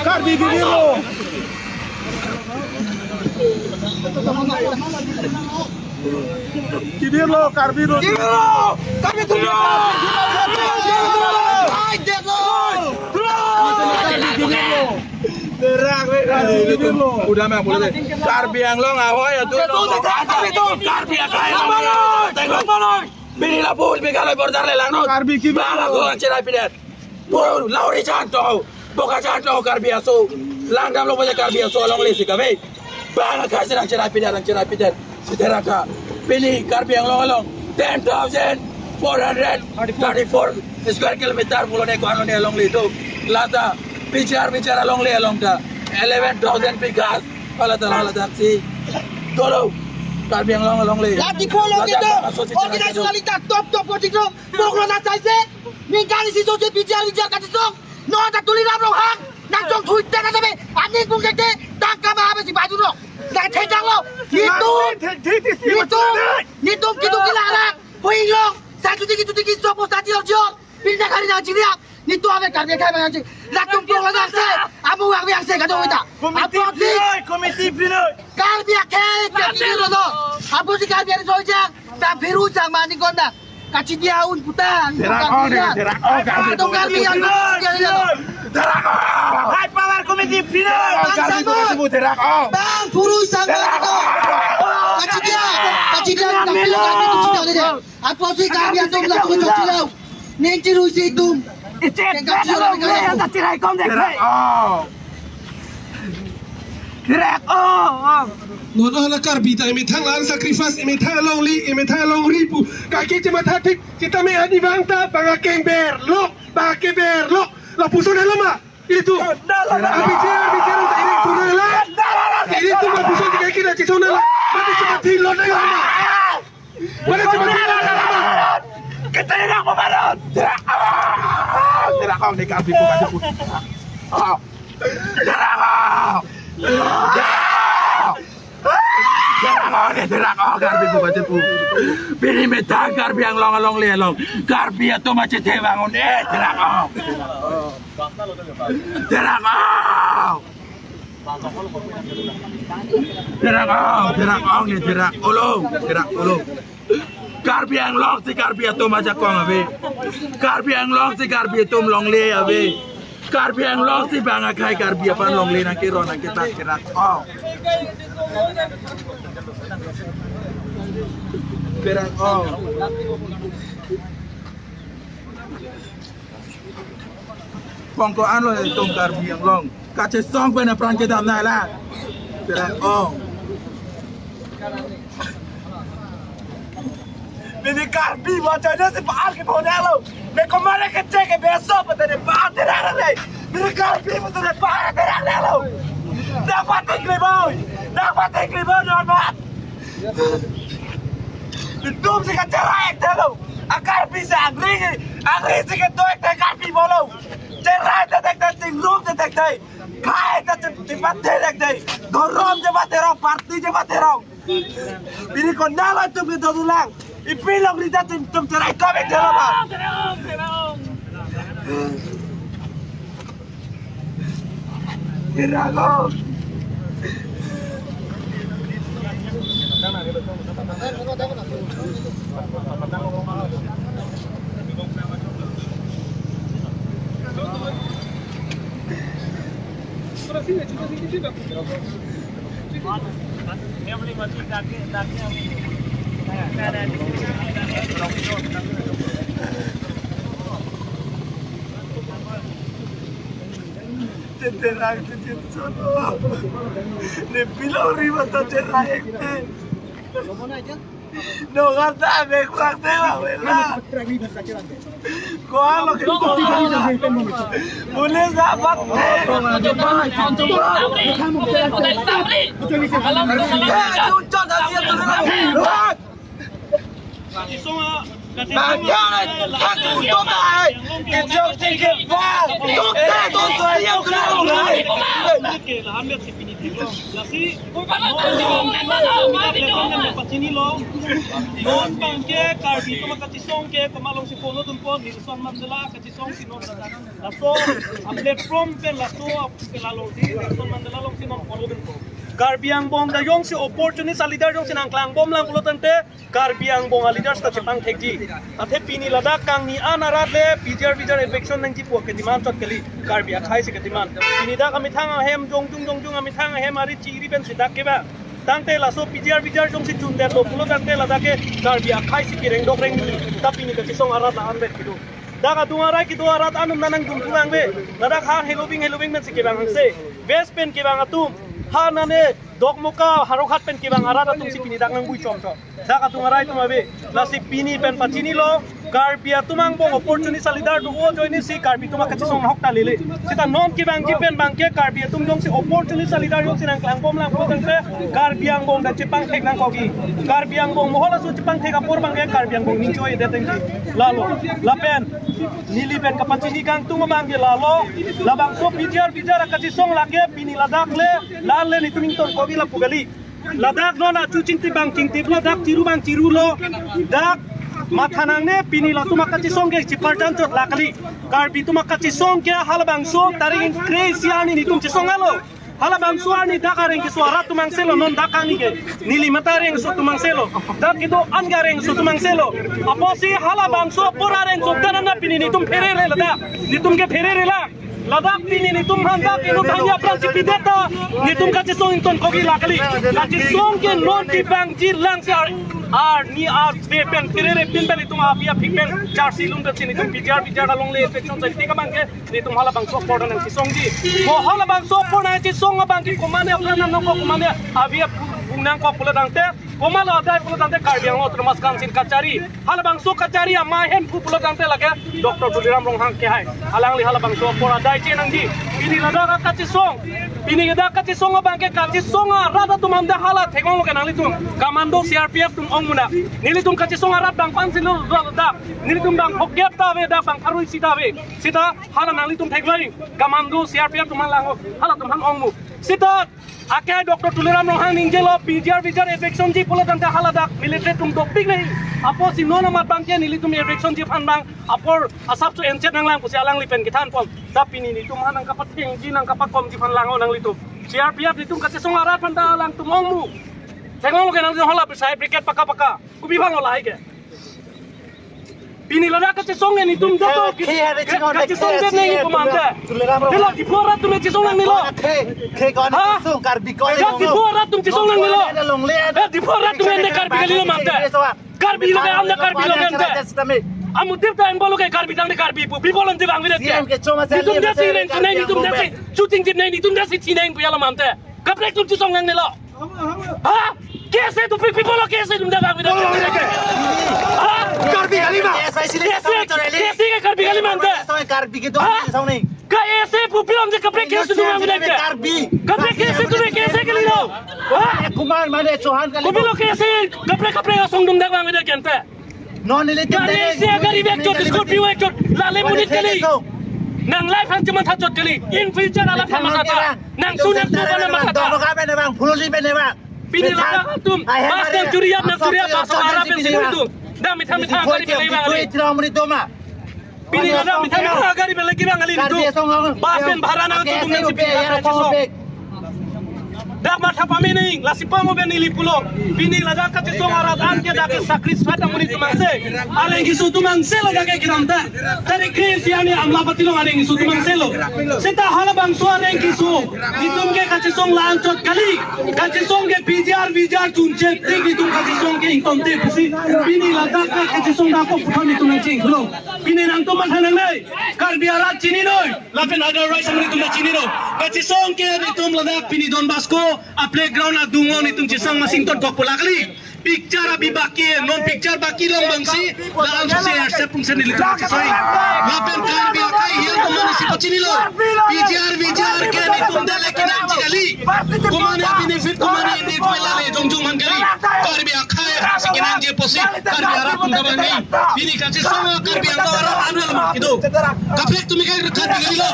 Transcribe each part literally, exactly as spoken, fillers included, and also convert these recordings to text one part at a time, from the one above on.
Karbi bibirlo. Kibirlo, Karbi lo. Kibirlo, Karbi thulo. Karbi kibirlo. Udah mah boleh. Karbi Anglong ahoi atum. Karbi akai. Pini lapu Meghalaya border le langnon. Karbi kibirlo. Bala ko cherai pidet. Puro Lawri chan to, Bokajan to Karbi aso, langdamlo pu aja Karbi aso alongle si kave. Bang akai si nangcherai pidet, nangcherai pidet. Sitera ta, pini Karbi Anglong along ten thousand four hundred thirty-four square kilometer pulo ne ko-an lo ne alongle do. Lata, bichar bichar alongle along ta eleven thousand bighas. Hala ta, hala ta si. Dolo, Karbi Anglong alongle. Lati kolo lata gitu. Bang aso si cherai pidet. Organizational leader top top project lo. Boklo na saise, ningkan isi sosi bichar bichar kachisong. Non ta Tuliram Ronghang, nangchongthui te na tabe, aning pung kete, tangka ma habe si badu ro. Nang thejang lo, nitum, nitum, nitum kitu kilara, puing long, sa cuti ki cuti ki sopo sa jior jior, pindah kari nang jiriak, nitum habe Karbi akhei bang nang jiriak. Latum pung lo nang se, amu ang biang se kadung kita. Committee apot si, pinoi, committee pinoi. Karbi akhei, Karbi biro do. Apo si Karbi ari sojang, ta biru sang mani konda. Kachidia un puta. Derak o, derak o, Karbi. Atum Karbi yang Derak o. High power committee pinoi. Derak o, Karbi, Karbi, derak o. Bang puru sang mani konda. Kachidia, kachidia, Karbi, Karbi, kachidia, kachidia. Apo si Karbi atum langsung chokchilo. Ning chiru si itum. Ichet, ning kachiru ichet, ning kachiru. Ichet, ichet, ichet, ichet, ichet. Derak o. Derak o. Non hala Karbi ta emethang la-an sacrifice, emethang alongle, emethang alongri pu. Kaki chematha thik, sitame ani bang ta bang akeng berlo, bang akeng berlo. Lapuson helo ma. Ilitum. Abijir, abijir, ilitum nanglang. Ilitum lapuson tiga kira chisong nanglang. Mati seperti lo nanglang. Mati seperti lo nanglang. Kita ini aku marah. Tidak, tidak kau ni Karbi bukan sebut. Oh. Tidak kau. Tidak kau. Derak o, derak o, Karbi buka cepu. Pini methang Karbi Anglong alongle along. Karbi atum achethe bangun, eh, derak o. Derak o. Derak o, derak o, ni derak olo, derak olo. Karbi Anglong si Karbi atum ajakong ave. Karbi Anglong si Karbi atum longle ave. Karbi Anglong si bang akhei Karbi aphan longle nangkero nangketak kerak o. Kerak o. Pongko anlo itum Karbi Anglong. Kachesong pen apran kedam nai la. Kerak o. Pini Karbi bachane si pa-an ke bonelo. Me komare ke che ke beso patene pa-an terang le. Pini Karbi patene pa-an terang lelo. Dapat tingli boy. Dapat tingli boy, dapat. Itum si kacherai telo. A Karbi si angri, angri si kedo ek Karbi bolo. Cherai te tek te, chingrum te tek te. Khai ta chim, chim pat te tek te. Dhorom chim pat terong, party chim pat terong. Pini konat lo itum kedo dulang. Ipi longri ta itum, itum cherai kami dolo ma. Kerak o. Cherai te cherai solo. Ne pilo ri mata cherai te. No kata me kurang te bang wela. Ko-an lo ke. Boleh dapat. Eh, ucap hasil tu. Bang ya, hak untuk ai. Kejok tinggi bang. Tuk tuk tuk tuk tuk tuk. Lasi, pachini lo. Non abangke Karbi atum akachesong ke komat alongsi polo dunpo, Nelson Mandela akachesong si non ladak. Laso a-platform pen laso a-, ke lalo si Nelson Mandela alongsi non polo dunpo. Karbi angbong ta jongsi opportunist a-leader jongsi nangklangbomlang pulo tangte, Karbi angbong a-leaders ta chepangthekji. Athe pini ladak kangni an arat le P G R V G R eviction nangji pu ke-demand chot kali, Karbi akhei si ke-demand. Pini dak amethang ahem jongjung jongjung amethang ahem ari chiri pensi dak kevang. Tangte laso P G R V G R jongsi chundetlo pulo tangte ladak ke Karbi akhei si kerengdok rengni. Ta pini kachesong arat la-an vet kedo. Dak adung arai kedo arat anum nanang dum pulang ve. Ladak ha heloving heloving pensi kevang hangse. West pen kevang atum. Ha nane Dokmoka Howraghat pen kevang arat atum si pini dak nangbui chomchom. Dak adung arai atum ave. Lasi pini pen pachini lo. Karbi atum angbong opportunist a-leader do-o ajoine si Karbi atum akachesong ahok ta lele. Seta non kevangji pen abangke Karbi atum jongsi opportunist a-leader jongsi nangklangbomlang pulo tangte Karbi angbong ta chepangthek nangkokji. Karbi angbong mohol aso chepangthek apor abangke Karbi angbong ning choi det tangji. Lalo. Lapen neli pen kapachini kangtung abangke lalo. Labangso P G R V G R akachesong lake pini ladak le, la le netum ingtonkokji lapu kali. Ladak non achu chingtip abang chingtiplo, dak chiru abang chirulo, dak matha nangne pini latum akachesong ke chiparjan chot la kali. Karbi atum akachesong ke halabangso tarik ingkre isi arni netum chesong alo. Halabangso arni dak areng keso arat atum angselo, non dak kangni ke. Neli mate areng keso atum angselo. Dak kedo-an ke areng keso atum angselo. Apotsi halabangso apor areng keso dan ana pini netum pherere ladak. Netum ke pherere la. Ladak pini netum handak inut hanya apran chipideta, netum kachesong ingtonkokji la kali. Kachesong ke non kevangji lang si ar, arni arve pen pherere pin pen netum api aphi pen charsi lum pen si netum P G R V G R along le eviction jai tik abangke netum halabangso apor nangchesongji. Mo halabangso apor nangchesong abangke komatne apran nangkok komatne avi aphu nangkok pulo tangte. Komatlo adai pulo tangte Karbi Anglong Autonomous Council kachari. Halabangso kachari amahemphu pulo tangte lake Doctor Tuliram Ronghang kehai. Alangli halabangso apor adai chenangji. Pini ladak kachesong. Pini ladak kachesong abangke kachesong arat atum amda hala theklonglo ke nanglitum. Commando C R P F atum ong muna. Nelitum kachesong arat abang pansin lo ladak. Nelitum abang hokgep ta ave dak abang tharui sita ave. Sita hala nanglitum theklong. Commando C R P F atum aphan lang halatum aphan ong mu. Sita Ake Doctor Tuliram Ronghang ningjelo P G R V G R eviction ji pulo tangte haladak military atum dopik nai. Apotsi non amat abangke nelitum eviction ji aphan abang apor asap su enchet nanglang pusi alangli pen kethanpon. Ta pini netum aphan nangkapathengji nangkapakomji aphan lang-o nanglitum. C R P F netum kachesong arat aphan ta alangtum ong mu. Theklonglo ke nangtum hala besai brigade paka paka. Kopi aphanlo lahai ke. Pini ladak kachesong netum joto khe, khe, khe, kachesong khe, khe, nang khe, komante. Tuliram Ronghang. Dela Diphu arat atum chesong nangnelo. Khe, khe, khe, khe, ha? Kachesong Karbi ko. Dela Diphu arat atum chesong nangnelo. Longle, longle. Eh, Diphu arat atum ende Karbi kalilo mante. Karbi lo ke amda Karbi lo ke ante. Amudir ta enbolo ke Karbi tangte Karbi pu. Pi bolon je bang vire. C M ke choma. Netum dasi reng sunai netum dasi. Shooting jip nai netum dasi chineng pu yalo mante. Kaprek atum chesong nangnelo. Ha? Kese tu pi, pi bolo kese atum dak Karbi dak. Ha? Karbi kali ma? Kese, kese ke Karbi kali mante. Karbi ke tu song ni. Ka ese pu pilom je kaprek kese atum Karbi dak. Karbi. Kaprek kese tu kese kalilo. Ha? Kumar mane Chauhan kali. Pu pilo kese kaprek kaprek asong atum dak Karbi dak ante. Non nelitum. Gari isi, gari vek chot, Scorpio vek chot, lale monit kali. Nang life han chematha chot kali. In future alam chematha ta. Nang sunan sunan matha ta. Dono ka bene bang, phulusi bene bang. Pini ladak atum, bas nang churi ap, nang churi ap, bas arap nang churi atum. Dak mitha mitha gari bele bang kali. Pini ladak mitha mitha gari bele kibang kali netum. Bas pen bhara nang atum nang si pini ladak chisong. Dak matha pame nang, lasi pamo ben neli pulo. Pini ladak kachisong arat an ke dak ke sacrifice amonit atum angse. Areng keso atum angse ladak ke kedam ta. Tarik kre isi arni amla pati long areng keso atum angse lo. Seta halabangso areng keso netum ke kachisong la-an chot kali. Kachisong ke P G R V G R chunche tik netum kachisong ke ingtonte pusi. Pini ladak ke kachisong dak ko puthot netum nangchinglo. Pini nangtum matha nangnei. Karbi arat chini noi. Lapen otherwise amonit atum ta chini noi. Kachisong ke netum ladak pini Don Bosco a-playground adung lo netum chesong masing ton kok pula kali. Picture abhi baki, non picture baki long bangsi, la-an sose accept pung seni litum kisoi. Lapen Karbi akhei hian komat si pachinilo. P G R, V G R ke nitum dele kenangji kali. Komat benefit, komat ini tuela le jongjong man kali. Karbi akhei si kenangji pusi, Karbi arat pun damang ni. Pini kachisong Karbi Anglong arat anwel ma kido. Kaprek tumi kai Karbi kalilo.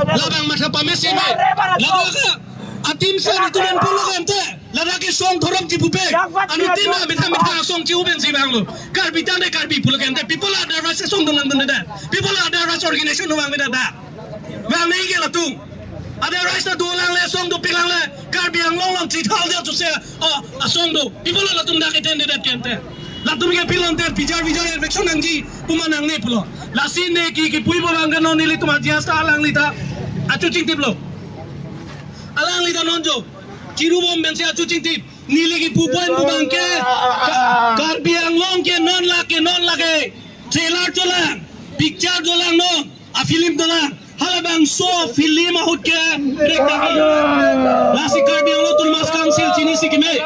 Labang matha pamesi me. Labang ka atim sa nitum en pulo kante. Ladak kesong thorom chipupe. Anuttin methang methang asong chipupen si vanglo. Karbi tangte Karbi pulo kante. People otherwise asong dong nang dong da. People otherwise organization dong vang da. Vang nai ke latum. Otherwise ta dolang le asong dopiklang le. Karbi Anglong along chithal dia chuse. Oh, asong do. People latum dak iten de dat kante. Latum ke pilon te pijar vijar election nangji. Puma nangne pulo. Lasi ne ki kipuipo bang ke non nelitum ajias ta alangli ta. Achu chingtiplo. Alangli ta non jo. Chiru bom pensi achu chingtip. Neli kipu point pu bang ke Ka-, Karbi Anglong ke non lake, non lake. Trailer cholang, picture cholang non, a film cholang. Halabangso film ahut ke rek dagi. Lasi Karbi Anglong Autonomous Council chinisi keme.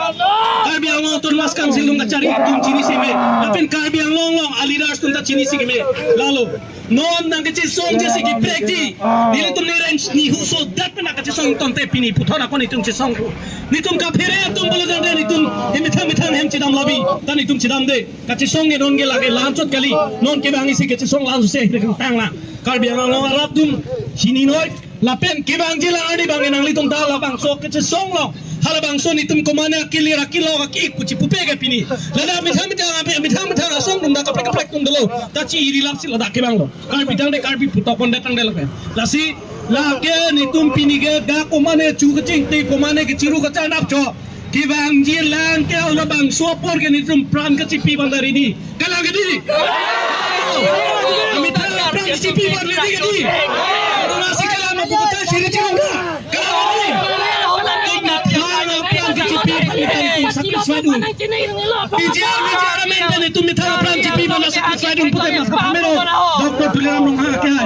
Karbi Anglong Autonomous Council atum kachari atum chinisi me. Lapen Karbi Anglong along a leaders atum ta chinisi keme. Lalo. Non nangkachisong jesi kiprek di. Nelitum ne range ni huso dat pen nangkachisong tangte pini puthot ako nitum chisong. Nitum kaphere atum bolo tangte nitum emethang methang hem chidam labi. Ta nitum chidamde. Kachisong ke non ke lake la-anchot kali. Non ke bang isi kachisong la-an sose tanglang. Karbi Anglong arat atum chinine. Lapen kevangji lang arni bang nanglitum ta labangso kachisong lo. Halabangso nitum komat akili rakilo aki kuchi pupe ke pini. Lada methang methang ape methang methang asong atum ta kaprek kaprek atum dolo. Ta chiri lap si ladak kevang lo. Karbi tangte Karbi putok konde tangte lapen. Lasi lake nitum pini ke dak komat chu kachingtip komat kechiru kachanap cho. Kevangji lang ke halabangso apor ke nitum pran kachipi bang dari ni. Kalang ke di. Amethang pran kachipi bang dari ke di. Arunachal kalang ma puta siri chirong da. Kalang ke di. Amethang pran kachipi bang dari ke satisfied un. P G R, V G R amen pen itum methang pran chipi bang satisfied un pute mas kapamero. Doctor Tuliram Ronghang ke hai.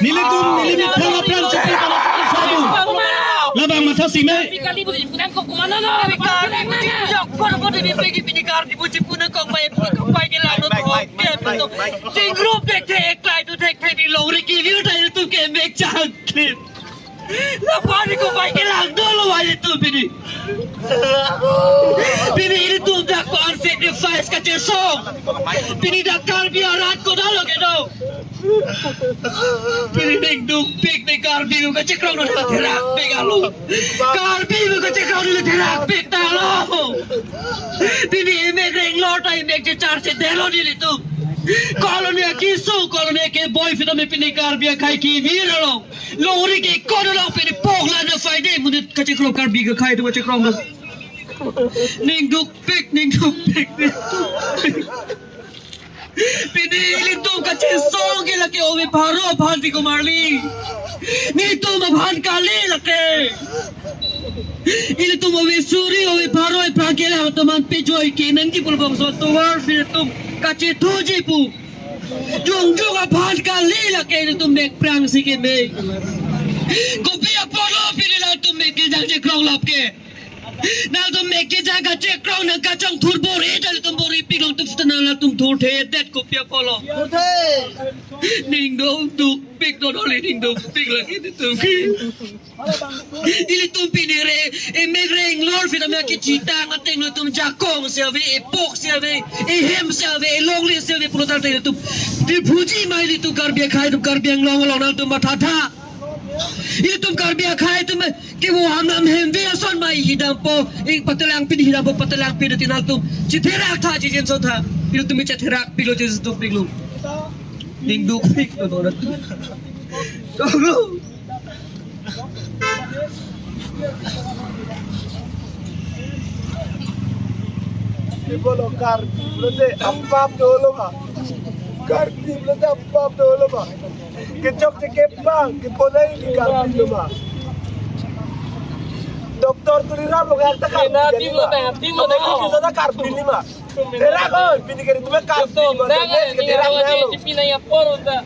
Nelitum, neli methang pran chipi bang satisfied un. Labang matha si me. Kali budi punan ko kumana na. Kali budi jok por por di pegi pini Karbi budi punan ko pai ko pai ke lang no ko ke pito. Ting rup dek thek eklai tu dek thek ni longri ki view ta YouTube ke mek chang klip. La pani ko pai ke lang dolo wa YouTube pini. Pini ilitum dak ko an sacrifice kachesong. Pini dak Karbi arat ko dalo ke do. Pini ding duk pik ding Karbi lu kachekrong dun therak pik alo. Karbi lu kachekrong dun therak pik ta lo. Pini emek reng lor ta emek chechar chedelo nelitum. Colony akisu, colony ke boy fitame pini Karbi akhei kevir along. Longri ke kodolang pini pok lana faide monit kachekrong Karbi akhei tu kachekrong dun. Ning duk pik, ning duk pik. Pini ilitum kachesong ke lake ove pharo aphan piko marli. Nitum aphan kali lake. Ilitum ove suri ove pharo aphan ke lang teman pejoi ke nangji pulbang so tovar pini tum kachethuji pu. Jongjong aphan kali lake ilitum mek prang si keme. Kopi apotlo pini latum mek kejang chekrong lap ke. Nangtum mek kejang kachekrong nangkachongthur bor-i ta latum bor-i pik longtum sita nangtum thurthe det kopi apotlo. Ning dong duk pik dong oli ning dong pik lagi ilitum ki. Ilitum pini re, emek reng lor fitame kechitang ateng latum jakong si ave, epok si ave, ehem si ave, elongle si ave pulo tangte ilitum. Diphuji ma ilitum Karbi akhei atum Karbi Anglong along nangtum mathatha. Ilitum Karbi akhei atum ke wo ham nam hem ve ason ma hidampo, ing patelang pin hidampo patelang pin tina tum. Chitherak tha chijin so tha. Ilitum chitherak pilo chijin tum pilo. Ning duk pik lo dona. Dong lo. Ibu lo Karbi pulote apap dolo ma. Karbi pulote apap dolo ma. Kechok chekep bang, kepolai di Karbi lo ma. Doctor Tuliram lo kaya Karbi. Karbi lo ma. Karbi lo ma. Therak oi, pini ke ilitum Karbi, Doctor, Doctor, therak oi, pini ya por unta.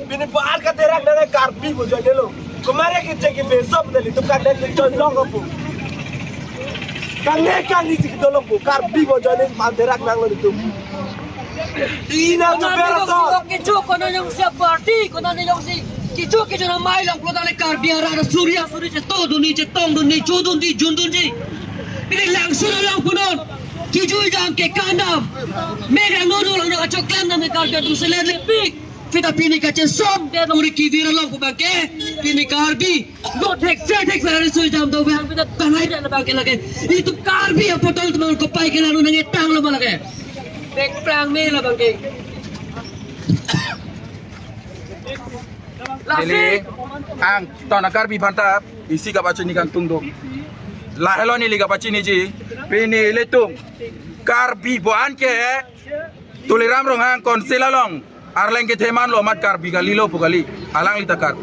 Pini po ar katherak nang Karbi bo jane lo. Komat ke cheki besop nelitum kan dan chon long ko pu. Kangnek kangni si kedo longpo, Karbi bo joining manderak nanglo itum. Ina tu Konat ni beraso. Jongsi kecho, konat ni jongsi party, konat ni jongsi kecho kecho na mai longpo tangte Karbi arat asuri asuri chetongdunji, chetongdunji, chodunji, jundunji. Pini langsur along punon. Kecho jang ke kandam. Megang nono lang achok klam na me Karbi atum selet lepik. Pita pini kachesong de nongri kivir along pu abangke. Pini Karbi. Lo thek thek thek sari sui jam do bang pita tangai de abangke lake. Itum Karbi apotol teman kopai ke lalu nangtanglo ma lake. Bek prang me la abangke. Lasi. Neli angton a-Karbi aphanta isi kapachini kangtung do. Lahelo neli kapachiniji. Pini ilitum Karbi bo-an ke Tuliram Ronghang council along arleng kethe manlo amat Karbi kalilo pu kali, alangli ta Karbi.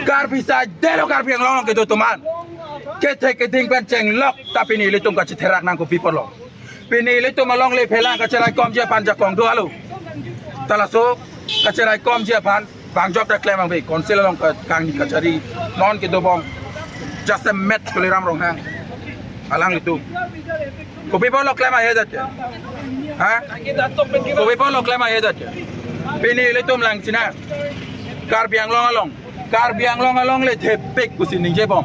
Karbi saidelo Karbi Anglong along kedo atum an. Kethe keding pen chenglok ta pini ilitum kachetherak nang kopi apotlo. Pini ilitum alongle phelang kacheraikomji aphan jakong do alo. Ta laso kacheraikomji aphan bang jok ta klem abang be council along ka-, kangni kachari non kedobom jasemet Tuliram Ronghang alanglitum. Kopi apotlo klem ahe jat ke? Ha? Kopi apotlo klem ahe jat ke? Pini ilitum lang sina. Karbi Anglong along. Karbi Anglong alongle thepik pusi ningjebom.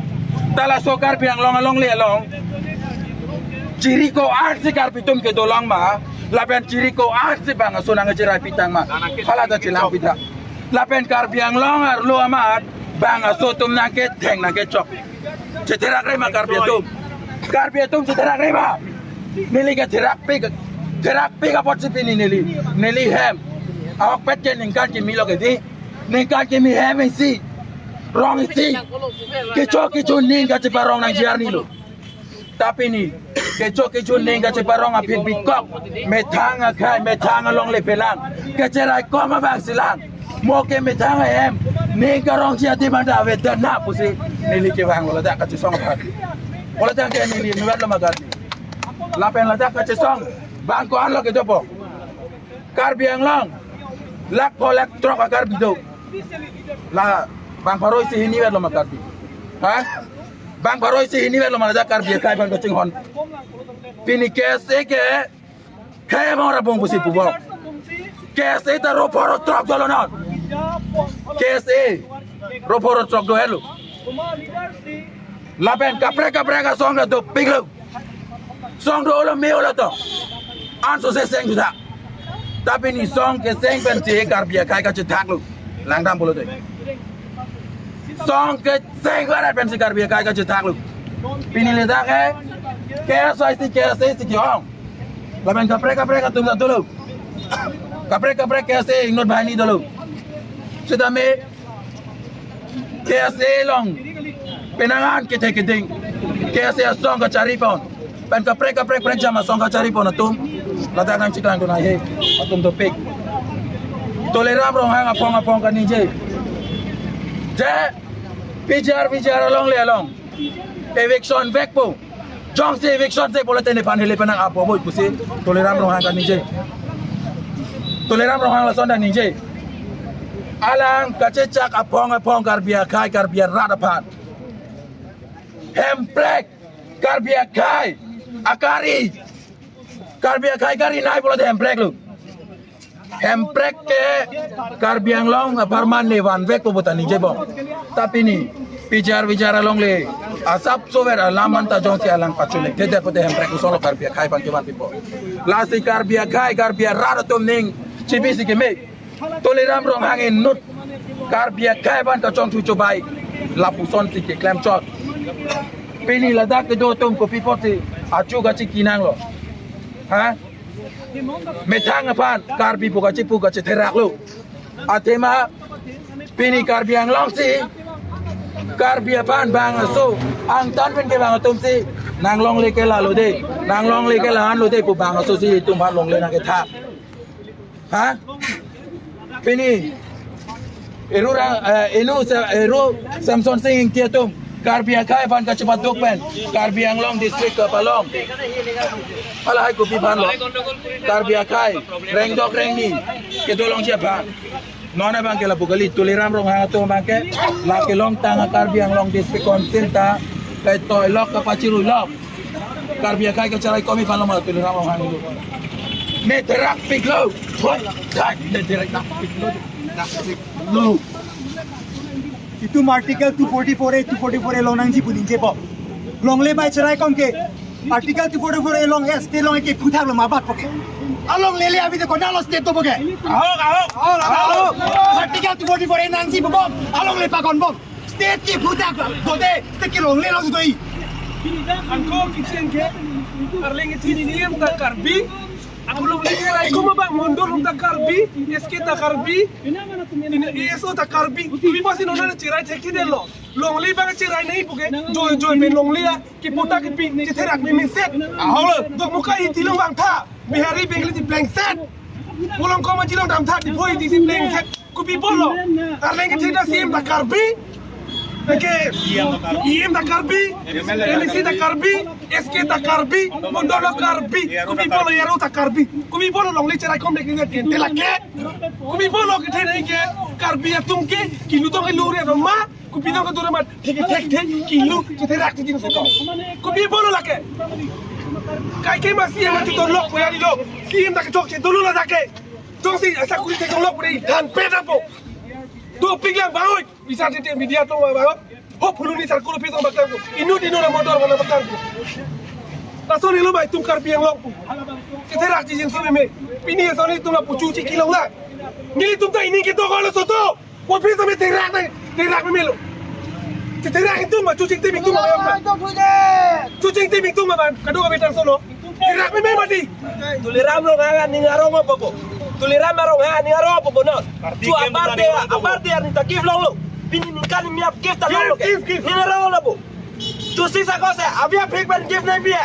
Ta laso Karbi Anglong alongle along. Chiri ko-an si Karbi atum kedo lang ma. Lapen chiri ko-an si bang aso nangcherai pitang ma. Hala ta chelang pitang. Lapen Karbi Anglong arlo amat bang aso atum nangketheng nangkechok. Chetherakre ma Karbi atum. Karbi atum chetherakre ma. Neli ketherakpik, therakpik apotsi pini neli. Neli hem. Ahokpet ke ningkan kimi lo ke di. Ningkan kimi hem isi. Rong isi. Kecho kecho ning kacheparong nangji arni lo. Ta pini, kecho kecho ning kacheparong aphi bikok, methang akhai, methang alongle phelang, kacheraikom abang si lang, mo ke methang ahem, ning karongji adim anta avedetna pusi, neli kevanglo ladak kachesong aphan. Ladak ke neli inutlo ma Karbi. Lapen ladak kachesong, bang ko-anlo kedopo. Karbi Anglong, lakh pho lakh throk a-Karbi do. La, bang pharo isi hini vetlo ma Karbi. Ha? Bang pharo isi hini vetlo ma ladak Karbi akhai aphan kachinghon. Pini K S A ke, khei mora bong pusi pubom. K S A ta ro pharo throk dolo non. K S A, ro pharo throk do helo. Lapen kaprek kaprek asong ta dopiklo. Song dolo me dolo to. Anso se seng juta. Ta pini song keseng pensi Karbi akhai kachethaklo. Langdam pulote. Song keseng barat pensi Karbi akhai kachethaklo. Pini ladak ke K S I C, K S A C ke-ong. Lapen kaprek kaprek atum ta dolo. Kaprek kaprek K S A ingnot banghini dolo. Sitame K S A along penang an kethe keding, K S A asong kacharipon, pen kaprek kaprek prekjam asong kacharipon atum ladak nangcheklang dun ahe, atum dopik. Tuliram Ronghang aphong aphong kaningje, je P G R V G R alongle along eviction vekpo. Jongsi eviction se pulote nephan hile penang apoboi pusi Tuliram Ronghang kaningje. Tuliram Ronghang lason ta ningje. Alang kachechak aphong aphong Karbi akhai Karbi arat aphan. Hemprek Karbi akhai akari. Karbi akhai kari nai pulote hemprek lo. Hemprek ke Karbi Anglong apharman ne vanvekpo puta ningjebom. Ta pini P G R V G R alongle asap sover alam anta jongsi alang pachunekthedet pute hemprek kosonlo Karbi akhai aphan kevanpipo. Lasi Karbi akhai Karbi arat atum ning chibisi keme. Tuliram Ronghang inut Karbi akhai aphan kachongthu chobai lapusonsi keklem chot. Pini ladak kedo atum kopi apotsi achu kachiki nanglo. Ha? Methang aphan Karbi pu kachipu kachetheraklo. Athema pini Karbi Anglong si Karbi aphan bang aso angtan pen kevang atumsi nanglongle ke lalo de, nanglongle ke la-anlo de pu bang aso si itum aphan longle nangkethak. Ha? Pini Eru ra, eh, inu sa, Eru Samson Sing Ingti atum Karbi akhai aphan kachepaduk pen Karbi Anglong district kapalong. Halahai kopi aphanlo? Karbi akhai rengdok rengni kedolongji aphan. Non abangke lapu kali, Tuliram Ronghang atum abangke la kelongtang a-Karbi Anglong District Council ta kaitoilok kapachiruilok. Karbi akai kacherai komi palo ma Tuliram Ronghang lo. Ne therak piklo. Thoi, thoi, ne therak nak piklo. Nak piklo. Itum Article two forty-four A, two forty-four A along nangji pu ningjepo. Longle bai cherai kom ke Article two forty-four A along, eh, state along ke phuthak lo ma bat po ke. Alongle le abi de konat lo state dopo ke. Ahok, ahok. Ahok, ahok. Article two forty-four A nangji pu bom. Alongle pakon bom. State ke phuthak lo de, state ke longle lo sudoi. Anko kitchen ke, arleng ke chini niyam ta Karbi. Ako longle cherai kom abang mondol ta Karbi, S K ta Karbi. Ini A S O ta Karbi. Kopi pusi non cherai thekthedetlo. Longle abang cherai nangji pu ke. Joi joi pen longle a. Kipu ta kipi, chetherak meme set. Ahok lo. Dokmoka Hiti along vangtha. Bihari Bengali ti plengset. Pulang koma jilong damtha, Diphu Hiti si plengset. Kopi apotlo. Arleng kethe ta C M ta Karbi. Oke. E M ta Karbi. M A C ta Karbi. S K ta Karbi. Mondol ta Karbi. Kopi apotlo, A R O ta Karbi. Kopi apotlo longle cherai kom dek ni ke te lake. Kopi apotlo kethe nangji ke Karbi atum ke kilu tong kilu re ma. Kopi nang kedo amat thek thek thek kilu chetherak thek jin solo. Kopi apotlo lake. Kaike ma C M achuton lok puyari lo. C M ta kechokche dolo ladak ke. Jongsi asakuri theklong lok puyari than pet apo. Dopik lang bang oi. Bisa tete media tong bang oi. Ho phuluni sarkul pi tong bakang ko. Inut inut ra motor wala bakang ko. Lason helo bai tum Karbi Anglong pu. Chetherak thek jin so meme. Pini lason itum lapu chuchi kelong la. Nelitum ta ining ketok lo soto. Kopi tame therak nang, therak meme lo. Chetherak itum ma, chuching tim itum ma, chuching tim itum ma, kadokave ta solo. Therak meme mati. Tuliram Ronghang aning arong apopo. Tuliram Ronghang aning arong apopo non. Chu aparte, aparte arni ta gift longlo. Pini ningkan ni miap gift ta longlo ke. Give, give, give. Ning arong lo po. Chusi sako se, avi aphik pen gift nangpi.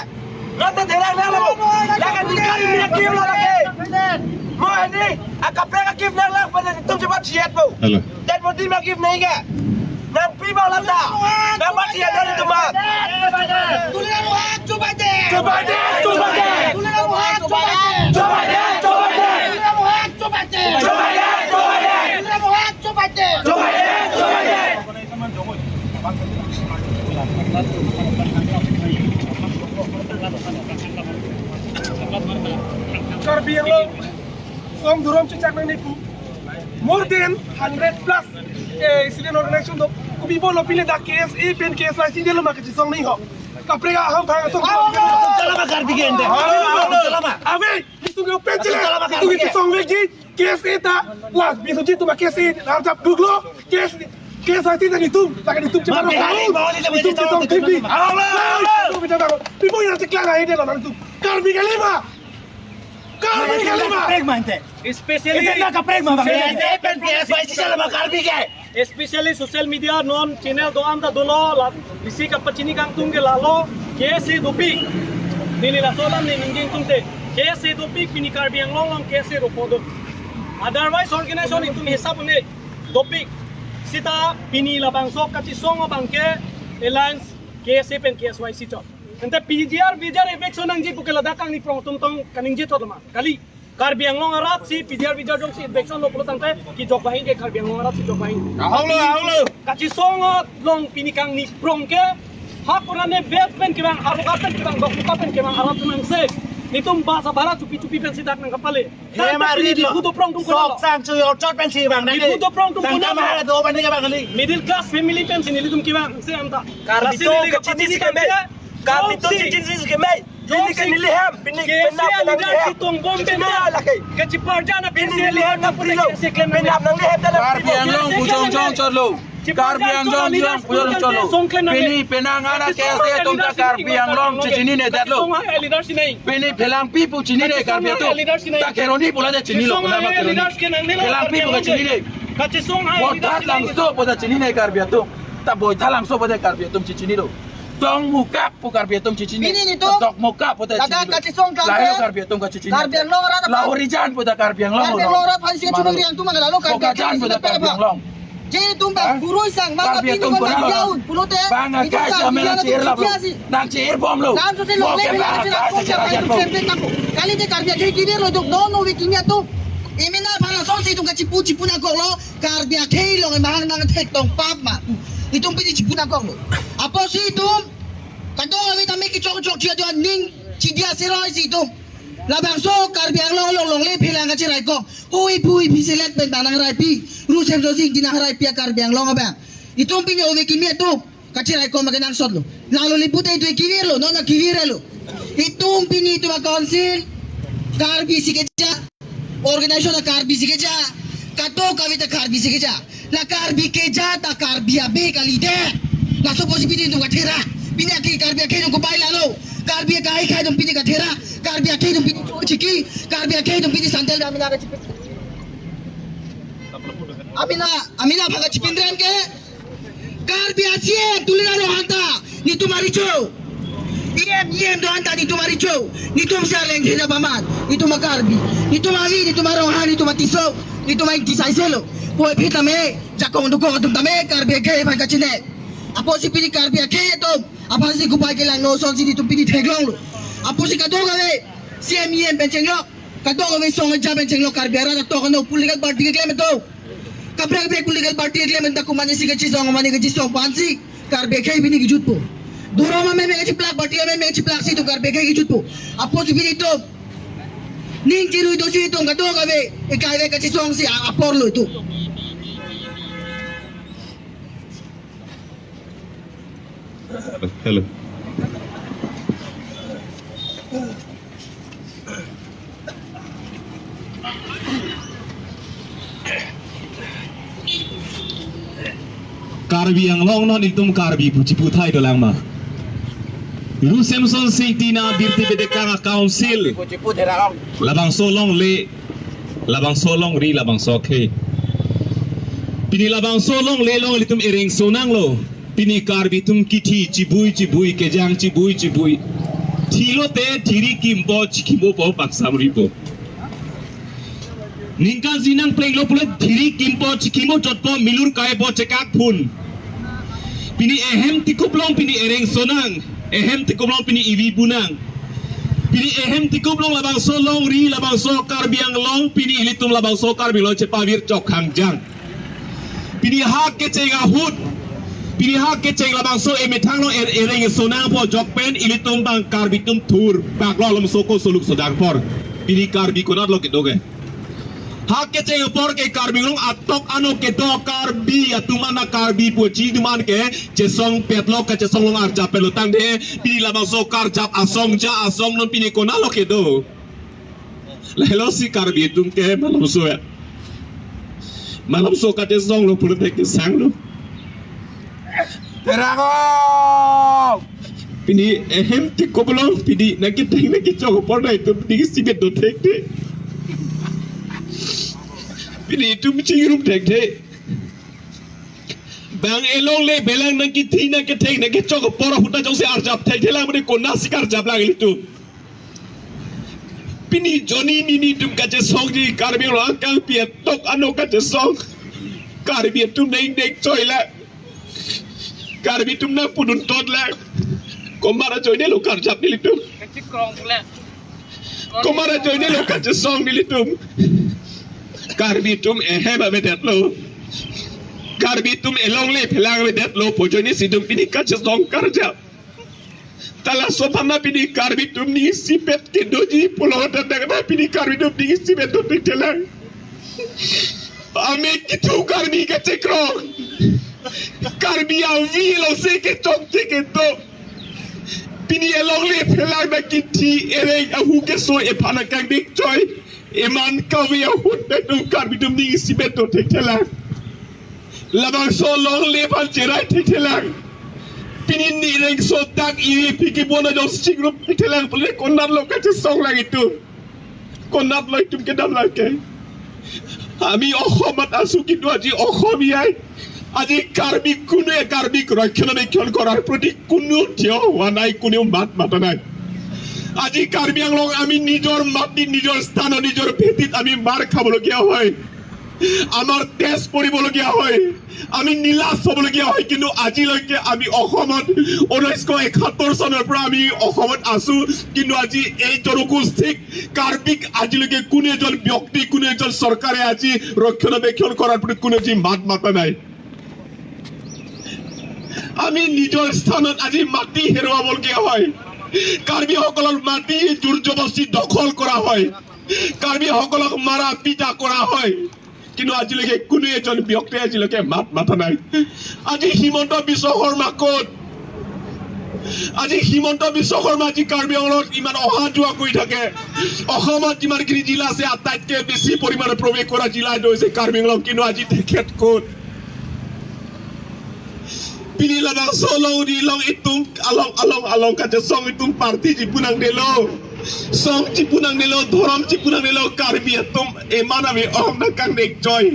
Nonte therak nang lo. Lake ningkan ni miap gift lo lake. Mo ini, akaprek a-gift nang lang pen itum chepat chiat po. Hello. Dan mo di ma gift nangji ke. Nangpi ma lam ta. Nangpat chiat dan itum ma. Tuliram Ronghang chubaite. Chubaite, chubaite. Tuliram Ronghang chubaite. Chubaite, chubaite. Tuliram Ronghang chubaite. Chubaite, chubaite. Tuliram Ronghang chubaite. Chubaite, chubaite. Karbi Anglong song durom chechak nangji pu. More than hundred plus, eh, student organization do. Kopi apotlo pini dak K S A pen K S Y C dolo ma kachisong nangji ho. Kaprek ahamphang song. Chala ma Karbi ke ente. Chala ma. Ave, itum ke pen chile. Chala ma Karbi ke. Itum ke song vekji. K S A ta, la, Biswajit atum K S A arjap duklo, K S, K S Y C ta itum, ta itum cuma Bihari, bawa dia itum cuma cuma T V. Halo, halo, halo. Itum cuma baru. Ibu yang ceklang aja dia lawan itum. Karbi kali ma. Karbi kali ma. Kaprek ma ente. Especially ente na kaprek ma, bang. Ente pen K S Y C chala ma Karbi ke. Especially social media non channel do-an ta dolo, la isi kapachini kangtung ke lalo, K S A dopik. Neli laso alam ne ningje ingtungte. K S A dopik pini Karbi Anglong along K S A dopo do. Otherwise organization itum hisap un-e dopik. Seta pini labangso kachisong abang ke alliance K S A pen K S Y C chot. Ente P G R V G R eviction nangji pu ke ladak kangni prong atum tong kaningje chot ma. Kali. Karbi Anglong arat si P G R V G R jongsi eviction lo pulo tangte kejok banghini ke Karbi Anglong arat si jok banghini. Ahok lo, ahok lo. Kachisong along pini kangni prong ke ha kurane bed pen kevang, ha roka pen kevang, dokmuka pen kevang arat nangse. Netum bus abhara chupi chupi pensi dak nangkapale. He ma ri lo. Diphu doprong atum konat lo. Sok sang chu yor chot pensi vang nang. Diphu doprong atum konat lo. Tangka mahal do bani kevang kali. Middle class family pensi nelitum kevang se anta. Karbi atum kachini si kame. Karbi atum kachini si kame. Pini ke neli hem, pini ke penap nang neli hem. Kachini lake. Pini neli hem nang pri lo. Penap nang neli hem dalam. Karbi Anglong pu jongjong chot lo. Karbi Anglong jong pu jongjong chot lo. Pini penang ana K S A atum ta Karbi Anglong chechinine detlo. Pini Phelangpi pu chinine Karbi atum. Ta Kheroni pu lade chinilo. Phelangpi pu chinine. Boithalangso pu ta chinine Karbi atum. Ta Boithalangso pu ta Karbi atum chechinilo. Tongmukap pu Karbi atum chechini. Pini netum. Dokmoka pu ta chechini. Kachisong tangte. Lahelo Karbi atum kachechini. Karbi Anglong arat. Lahorijan pu ta Karbi Anglong. Karbi Anglong arat aphan si kachunuri angtum mana lalo Karbi Bokajan pu ta Karbi Anglong. Jadi tum bang guru sang maka Karbi atum pini ko nang yaun pulote. Bang akai sa mena chir lap lo. Nang chir bom lo. Nang so se lo le bang akai sa chir bom. Kali de Karbi akhir kini lo duk no no we kini atum. Imina bang so si tum kachipu chipu nangkok lo. Karbi akhei long mahang nang thek tong pap ma. Itum pini chipu nangkok lo. Apotsi itum Kadokave tame kechok chok chia jo ning chidia seroi si itum. Labangso Karbi Anglong along longle phelang kachiraikok. Hui phui phi selet pen bang nangraipi. Ru Semson Sing Ingti nangraipi a-Karbi Anglong abang. Itum pini ove kimi atum kachiraikok ma kenangsotlo. Lalo lipute itum kevirlo, non kevirlo. Itum pini itum a-council Karbi si keja, organization a-Karbi si keja, kadokave ta Karbi si keja. La Karbi keja ta Karbi abe kalidet. Laso apotsi pini itum kathera. Pini akhei Karbi akhei itum kopai lalo. Karbi akhei akhei itum pini kathera. Karbi akhei itum pini chiki. Karbi akhei itum pini sandal amena kachipin. Amena, amena aphan kachipin rem ke. Karbi a-C E M Tuliram Ronghang ta netum arecho. E M, E M do-an ta netum arecho. Netum si aleng theda paman. Netum a-Karbi. Netum avi, netum a-Ronghang, netum a-Tisso, netum a-Ingti saiselo. Puvoiphit tame, jakong dukong atum tame Karbi akhei aphan kachine. Apotsi pini Karbi akhei atum aphansi kopai kelangno asonsi netum pini theklonglo. Apotsi kadokave C E M, E M pen chenglok, kadokave song aja pen chenglok, Karbi arat atok ano political party keklem atum. Kaprek kaprek political party keklem anta komatne si kachesong, komatne kachesong pu-ansi Karbi akhei pini kejutpo. Dhorom ameme kachiplak, party ameme kachiplak si itum Karbi akhei kejutpo. Apotsi pini itum ning chirui dosi itum kadokave eklai ve kachesong si a-, aporlo itum. Hello. Karbi Anglong non itum Karbi pu chipu thai dolang ma? Ru Semson Sing Ingti nang birti bedekang a-council. Labangso longle, labangso longri, labangso akhei. Pini labangso longle along ilitum ereng sonanglo. Pini Karbi atum kithi chibui chibui, kejang chibui chibui. Thilote thiri kimpo chikimpo pu bangsamripo. Ningkan isi nangplenglo pulote thiri kimpo chikimpo chotpo, milur kaipo, chekak phun. Pini ehem tikup along pini ereng sonang. Ehem tikup along pini ivi bunang. Pini ehem tikup along labangso longri, labangso Karbi Anglong, pini ilitum labangso Karbi Anglong chepavir chok hangjang. Pini ha kecheng ahut, pini ha kecheng labangso emethang along er-, ereng sonangpo, jok pen ilitum bang Karbi atum thur bak lo alam soko suluk sodang apor. Pini Karbi konatlo kedo ke? Ha kecheng apor ke Karbi Anglong atok ano kedo, Karbi atum an a-Karbi pu chi atum an ke chesongpetlo, kachesong long arjap petlo tangte, pini labangso karjap asong ja asong non pini konatlo kedo? Lahelo si Karbi atum ke malomso ya. Malomso kachesonglo pulote kesanglo. Terang o! Pini ehem tikup along, pini nangketheng nangkechok apor nang itum pini isipet dothekthe. Pini itum chingrum thekthe. Bang elongle phelang nangkethi nangketheng nangkechok apor ahut ta jongsi arjap thekthelang mane konatsi karjaplang ilitum? Pini joni nini atum kachesongji, Karbi Anglong akangpi atok ano kachesong. Karbi atum neng neng choilang. Karbi atum nangpudun totlang. Komat ajoinelo karjap nelitum? Kachikrong pule. Komat ajoinelo kachesong nelitum? Karbi atum ehem avedetlo. Karbi atum elongle phelang avedetlo pu ajoine si itum pini kachesong karjap. Ta laso aphan ma pini Karbi atum ning isipet kedoji pulo ta dak ma pini Karbi atum ning isipet dothekthelang. Amek kethu Karbi kachekrong. Karbi avi alongsi kechokche kedo. Pini elongle phelang nangkethi ereng ahu keso ephan akangdik choi. Eman kave ahut nangtum Karbi atum ning isipet dothekthelang. Labangso longle aphan cherai thekthelang. Pini nireng sotak iri piki bona jongsi chingrum thekthelang pule konatlo kachesonglang itum? Konatlo itum kedamlang ke? Ami Ohomot asu kintu aji Ohom iyai. Aji Karbi kunu ya Karbi korang kena me kyon korar proti kunu tio wanai kunu mat matanai. Aji Karbi Anglong ami nijor mati, nijor sthano, nijor bhetit ami mar khabologiya hoy. Amar test poribologiya hoy. Ami nilas hobologiya hoy, kintu ajiloike ami Ohomot, unnish ekhattor sonor pora ami Ohomot asu, kintu aji ei jorogosti Karbik ajiloike kunu ejon byokti, kunu ejon sorkare aji rokkhonabekkhan korar puri kunu aji mat mata nai. আমি নিজৰ স্থানত আজি মাটি হেৰুৱাবলগীয়া হয়। কাৰ্বিসকলৰ মাটি জোৰ জবৰদস্তি দখল কৰা হয়। কাৰ্বিসকলক মাৰা পিটা কৰা হয়। কিন্তু আজিলৈকে কোনো এজন ব্যক্তিয়ে আজিলৈকে মাত মাতা নাই। আজি হিমন্ত বিশ্ব শৰ্মা ক'ত? আজি হিমন্ত বিশ্ব শৰ্মা আজি কাৰ্বি আংলঙত ইমান অহা যোৱা কৰি থাকে। অসমত যিমানখিনি জিলা আছে, আটাইতকৈ বেছি পৰিমাণে প্ৰৱেশ কৰা জিলা এইটো হৈছে কাৰ্বি আংলং। কিন্তু আজি তেখেত ক'ত? Pini labangso alongri along itum along along along kachesong itum party chipu nangnelo, song chipu nangnelo, dhorom chipu nangnelo, Karbi atum eman ave ong nangkangnek choi.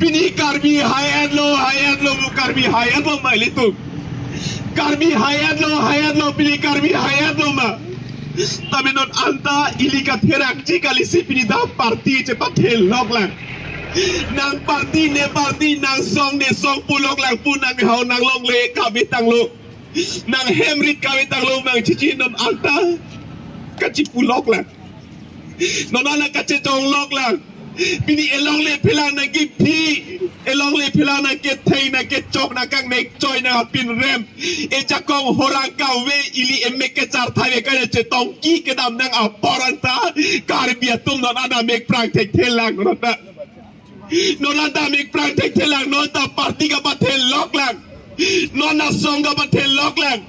Pini Karbi hai-etlo, hai-etlo, Karbi hai-etlo ma ilitum. Karbi hai-etlo, hai-etlo, pini Karbi hai-etlo ma. Tame non anta ili katherakji kalisi pini ta party chepathelok lang. Nang party ne party, nang song ne song pulok lang pu, nang hau nang longle kave tanglo. Nang hem rit kave tanglo, nang chichi non anta kachipulok lang. Non ana kachechonglok lang. Pini elongle phelang nangkephi, elongle phelang nangketheng, nangkechok, nangkangnek choi, nangpinrem. Ejakong horang kave, ili emek kecharthai ve kane chetongki kedam nang apor anta Karbi atum non ana mek prang thekthelang non anta. Non anta mek prang thekthelang, non anta party kapathelok lang. Non anta song kapathelok lang.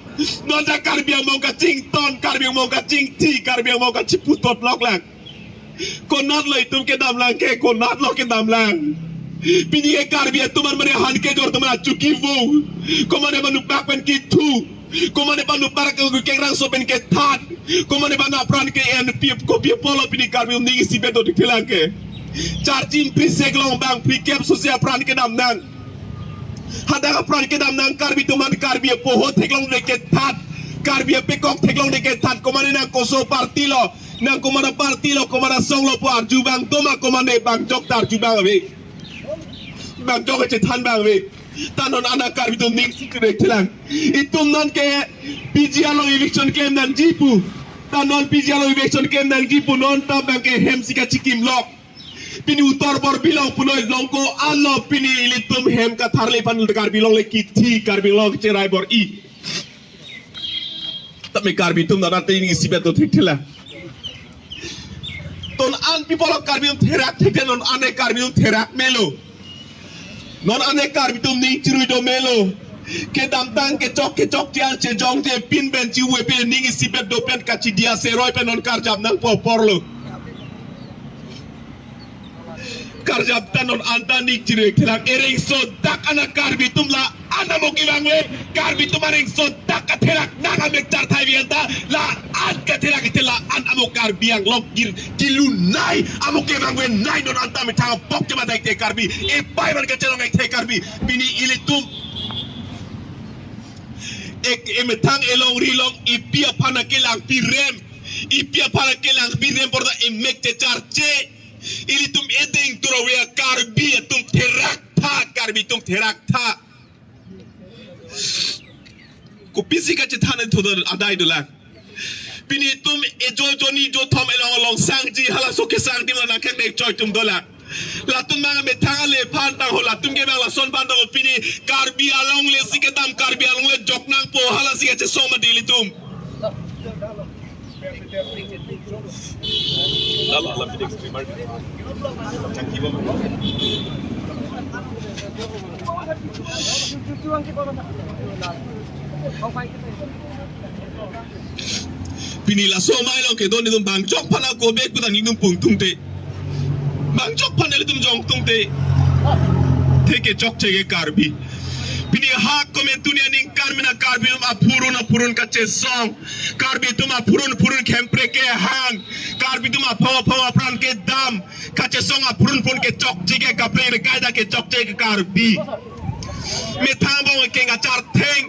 Non anta Karbi angbong kachington, Karbi angbong kachingthi, Karbi angbong kachiputotlok lang. Konatlo itum kedam lang ke, konatlo kedam lang. Pini ke Karbi atum an mane han kejor atum an achuki vo. Komane manu bak pen kithu. Komane panu parak ke kekrangso pen kethat. Komane panu apran ke en pi kopi apotlo pini Karbi atum ning isipet dothekthelang ke. Charjim prisek long bang prikep sose apran kedam nang. Hadak apran kedam nang Karbi atum an Karbi apoho theklongde kethat. Karbi apekok theklongde kethat. Komane nang koso party lo. Nang komat aparty lo, komat asong lo pu arju bang doma, komane bangjok ta arju bang ave. Bangjok chethan bang ave. Ta non ana Karbi atum ning si kere thelang. Itum non ke P G R along eviction klem nangji pu. Ta non P G R along eviction klem nangji pu, non ta bang ke hem si kachikimlok. Pini utor bor bilong punoi longko alo pini ilitum hem katharle pan Karbi longle kithi Karbi long cherai bor-i. Tame Karbi atum nana te ning isipet dothekthelang. Ton an people of Karbi atum therak thekthe, non ane Karbi atum therak melo. Non ane Karbi atum ning chirui do melo. Kedamtang kechok kechok tiang chejong te pin ben chiwe pe ning isipet do pen kachidia seroi pen non karjap nangpo aporlo. Karjap ta non anta ning chirui thelang, ereng sodak ana Karbi atum la-an amo kevang ave, Karbi atum areng sodak katherak nang amek charthai vi anta la-an katherak ite la-an amo Karbi Anglong kir kilu nai, amo kevang ave nai, non anta methang apok chemadai te Karbi, epai man kachelong ek the Karbi, pini ilitum ek emethang elongri along ipi aphan akelang pirem, ipi aphan akelang pirem porta emek checharche. Ilitum edeng turawe Karbi atum therak tha, Karbi atum therak tha. Kopisi kachethan thodon adai dolang. Pini itum ejo joni jothom elong along sangji halaso kesang adim la nangkangnek choi atum dolang. Latum bang methang ale aphan tangho, latum ke bang lason aphan tangho, pini Karbi Anglong le si kedam, Karbi Anglong le jok nangpo halasi kachesong mati ilitum. Pini laso amei along kedon itum bangjok aphan ako bek putan itum pungtung te. Bangjok aphan ilitum jongtung te. Theke chokche ke Karbi. Pini ha komentunia ning Karbi na Karbi atum aphurun aphurun kachesong. Karbi atum aphurun phurun khempre kehang. Karbi atum aphong aphong apran kedam. Kachesong aphurun phurun kechokche ke kaprek re kaida kechokche ke Karbi. Methang angbong ke kachartheng.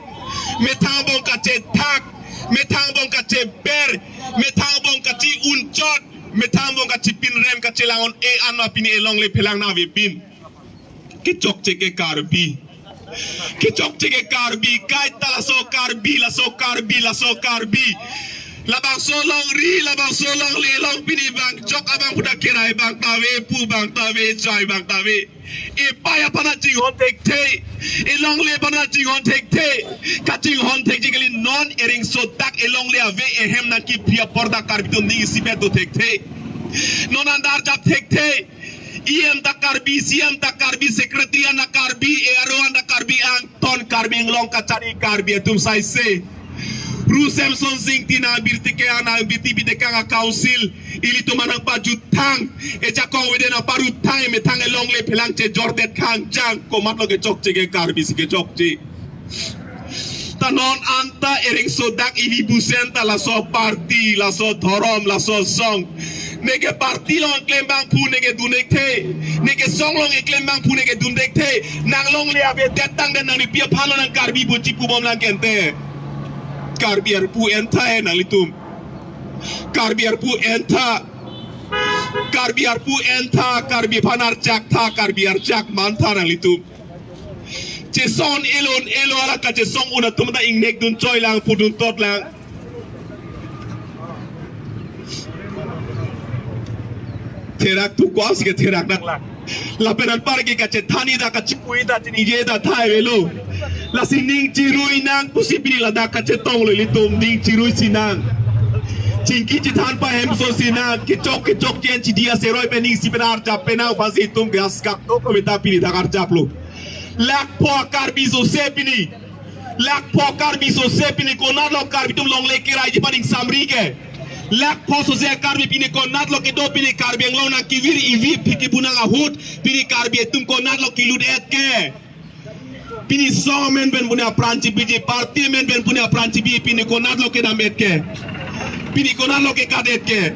Methang angbong kachethak. Methang angbong kacheber. Methang angbong kachi-unchot. Methang angbong kachipinrem kachelang-on-e anma pini elongle phelang na avepin. Kechokche ke Karbi. Kechokche ke Karbi, kaita laso Karbi, laso Karbi, laso Karbi. Labangso longri, labangso longle along pini bang jok abang puta kerai bang ta ave, pu bang ta ave, jai bang ta ave. Epei aphan ta chinghon thekthe, elongle aphan ta chinghon thekthe. Kachinghon thekji kali, non ereng sodak elongle ave, ehem nangkipri apor ta Karbi atum ning isipet do thekthe. Non andar jap thekthe. E M ta Karbi, C M ta Karbi, secretary an ta Karbi, A R O an ta Karbi, angton Karbi Anglong kachari Karbi atum saise. Ru Semson Ingti nang birti ke nang birti bide kang a council, ilitum anang pajut thang, ejakong wede nang parut thang, emethang elongle phelang chejordet khangjang, komatlo kechokche ke Karbi si kechokche. Ta non anta ereng sodak ili busen ta laso party, laso dhorom, laso song. Neke party along klem bang phu neke dun thekthe, neke song along eklem bang phu neke dun thekthe. Nang longle avedet tangdet nang nepi aphan lo nang Karbi buji pubom lang kente. Karbi arpu entha he nanglitum. Karbi arpu entha. Karbi arpu entha, Karbi aphan arjak tha, Karbi arjak man tha nanglitum. Chesong elon elo ala kachesong un atum ta ingnek dun choi lang, pudun tot lang. Therak tu kwas ke therak nang lang. Lapen anpar ke kachethan-i ta, kachipu-i ta, chiningje ta thai avelo. Lasi ning chirui nang pusi pini ladak kachetonglo ilitum, ning chirui si nang. Chingki chethan pahemso si nang, kechok kechokche an chidi aseroi pen ning si pen arjap pen nang, basi itum gas kak to kometa pini dak arjaplo. Lakpho Karbi sose pini. Lakpho Karbi sose pini, konatlo Karbi atum longle keraiji pen ingsamri ke. Lakpho sose Karbi pini konatlo kedo pini Karbi Anglong nang kevir ivi phiki bunang ahut pini Karbi atum konatlo kelut et ke. Pini song amen pen pune apran chibiji, party amen pen pune apran chibi, pini konatlo kedam et ke. Pini konatlo kekat et ke.